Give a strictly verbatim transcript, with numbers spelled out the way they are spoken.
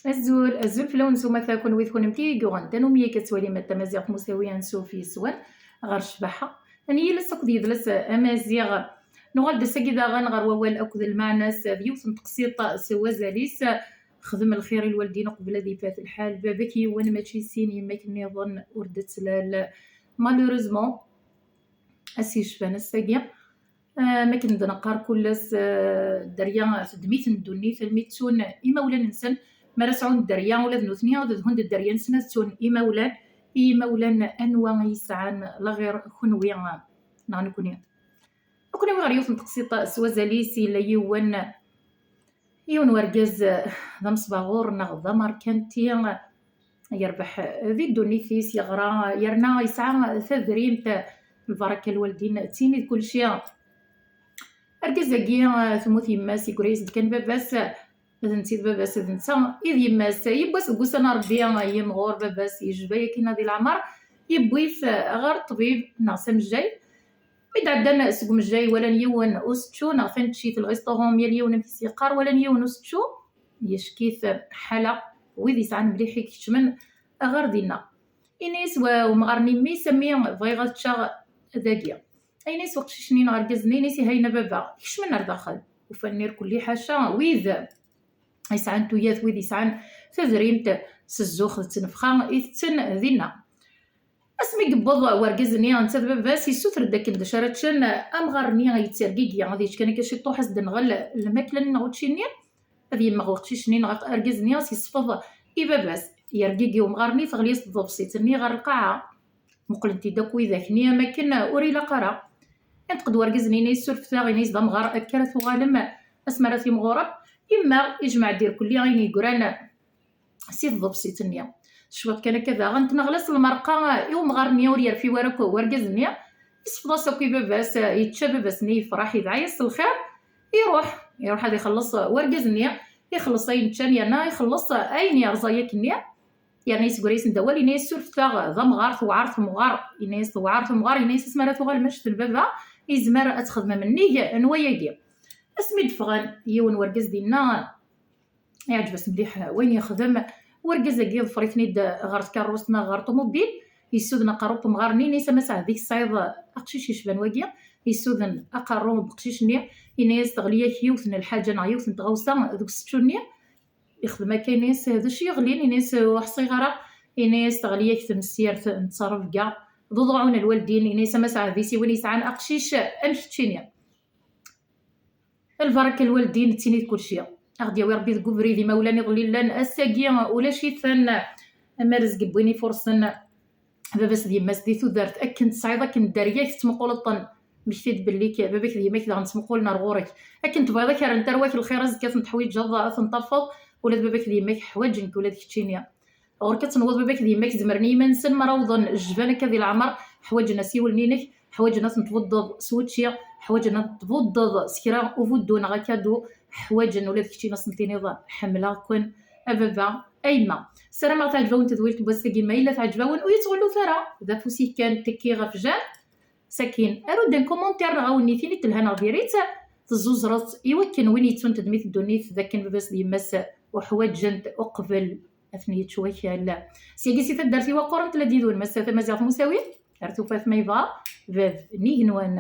Azul, azul fell-awen s umata kunwi d kunemti i yuɣen tanumi akka tettwalim at tamaziɣt musawi ansuf yes-wen ɣer ccbaḥa n yiles akked yidles amaziɣ. Nuɣal-d ass-agi daɣen ɣer wawal akked lmeɛna-s d yiwet n teqsiṭ s wazal-is. Xdem lxir i lwaldin uqbel ad ifat lḥal, baba-k yiwen mačči sin, yemma-k nniḍen ur d-ttlal. Malheureusement, ass yecban ass-agi. Ah, mi akken d-neqqar kul ass, ah, dderya teddem-iten ddunit almi ttun imawlan-nsen. Mi ara sɛun dderya ula d nutni ad dhun-d dderya-nsen ad ttun imawlan i yimawlan. Anwa i yesɛan la ɣir kunwi neɣ nekni? Ad ken-awiɣ ɣer yiwet n teqsiṭ s wazal-is. Yella yiwen yiwen wergaz, eh, d amesbaɣur neɣ d amerkanti, eh, yerbeḥ, eh, di ddunit-is, yeɣra, yerna yesɛa tadrimt, eh, lbaraka lwaldin, d tin i d kulci. Argaz-agi, eh, temmut yemma-s, yegra-yas-d kan baba-s, eh, d netta i d baba-s, d netta i d yemma-s. Yiwwas deg wussan n Rebbi, eh, yimɣur baba-s, yejba yakin di leɛmer, yewwi-t, eh, ɣer ṭṭbib neɣ s amejjay. Mi d-ɛeddan seg umejjay, walan yiwen usečču neɣ taneččit, lɣisṭuhum, yal yiwen amek i s-yeqqar, walan yiwen usečču, yeck-it ḥala. Wid yesɛan mliḥ i ikeččmen ɣer dinna. Ini-as wa-, umɣar-nni: "Mmi-s, a mmi, bɣiɣ ad ččeɣ dagi." Ini-as uqcic-nni neɣ argaz-nni, ini-as: "Ihayen a baba." Kecmen ar daxel. Ufan irkelli ḥaca wid yesɛan tuyat, wid yesɛan tadrimt s zzux d ttnefxa, itetten dinna. Asmi yewweḍ wergaz-nni netta d baba-s, yessuter-d akken d acu ara ččen. Amɣar-nni yettergigi ad yečč kan akka ciṭuḥ, ad s-d-nɣel lmakla-nni neɣ učči-nni, ad yemmeɣ weqcic-nni neɣ argaz-nni, ad s-yesfeḍ i baba-s. Yergigi umɣar-nni, teɣli-as tḍebsit-nni ɣer lqaɛa. Muqlen-t-id akk widak-nni am akken ur ilaq ara. Inṭeq-d wergaz-nni, ini-as: "Surfet-aɣ", ini-as, "d amɣar akka ara tuɣalem asmi ara timɣurem." Yemma ijmeɛ-d irkelli ayen yegran si tḍebsit-nni. Tecwiḍ kan akka daɣen, tneɣla-s lmerqa i umɣar-nni, ur yerfi wara akk wergaz-nni. Isfeḍ-as akk i baba-s, yečča baba-s-nni, yefreḥ, yedɛa-yas s lxir. Iruḥ, iruḥ ad ixelleṣ wergaz-nni, ixelleṣ ayen ččan, yerna ixelleṣ ayen yerẓa yakkenni. Yerna yesgura-yasen-d awal, yenna-yas: "Surfet-aɣ, d amɣar, tewɛer temɣar." Yenna-yas: "Tewɛer temɣar." Yenna-yas: "Asmi ara tuɣalem annect n baba, yezmer ad txedmem nnig n wayagi." Asmi d-ffɣen, yiwen wergaz dinna iɛǧeb-as mliḥ wayen yexdem. Wergaz-agi iḍfer-iten-id ɣer tkeṛṛust neɣ ɣer ṭumubil, yessuden aqerru n temɣar-nni, yenna-yas: "A Mass Ɛeddi, tesɛiḍ aqcic yecban wagi?" Yessuden aqerru n uqcic-nni, yenna-yas: "Teɣli-yak yiwet n lḥaǧa neɣ yiwet n tɣawsa deg usečču-nni?" Yexdem akka, yenna-yas: "D acu yeɣlin?" Yenna-yas: "Ur ḥṣiɣ ara." Yenna-yas: "Teɣli-yak temsirt n ttrebga d uḍuɛun n lwaldin." Yenna-yas: "A Mass Ɛeddi, s win yesɛan aqcic am keččini." Lbaraka lwaldin d tin i d kulci. A ɣ-d-yawi Rebbi deg ubrid imawlan iḍelli llan ass-agi ulac-iten. Amarezg n win ifursen baba-s d yemma-s di tudert, akken tesɛiḍ, akken dderya-k tettmuquleḍ-ten. Mmekti-d belli k-, baba-k d yemma-k daɣen ttmuqulen ar ɣur-k. Akken tebɣiḍ ad k-rren tarwa-k lxir, azekka ad ten-teḥwiǧeḍ, ad ten-tafeḍ. Ula d baba-k d yemma-k ḥwaǧen-k ula d keččini. Ɣur-k ad tenweḍ baba-k d yemma-k zemren i yiman-nsen, mi ara awḍen jban akka di leɛmer, ḥwaǧen asiwel-nni-inek, ḥwaǧen ad ten-tbuddeḍ s wučči, ḥwaǧen ad ten-tbuddeḍ s kra ubuddu neɣ akadu, ḥwaǧen ula d keččini ad sen-tiniḍ: "Ḥemmleɣ-ken a baba, a yemma." Ssarameɣ teɛǧeb-awen tedwilt n wass-agi, ma yella teɛǧeb-awen, ur yi-ttɣullut ara, d afus-ik kan, tekki ɣef jam. Sakin, aru-d un commentaire neɣ awennit-in i telha neɣ diri-tt, tezzuzreḍ-tt, i wakken win yettun tedmit ddunit d akken baba-s d yemma-s uḥwaǧen-t uqbel ad ten-yečč wakal. Syagi si taddart-iw aqquren tella d yid-wen massa tamaziɣt Musawi, ar tufat ma yebɣa bab n yigenwan.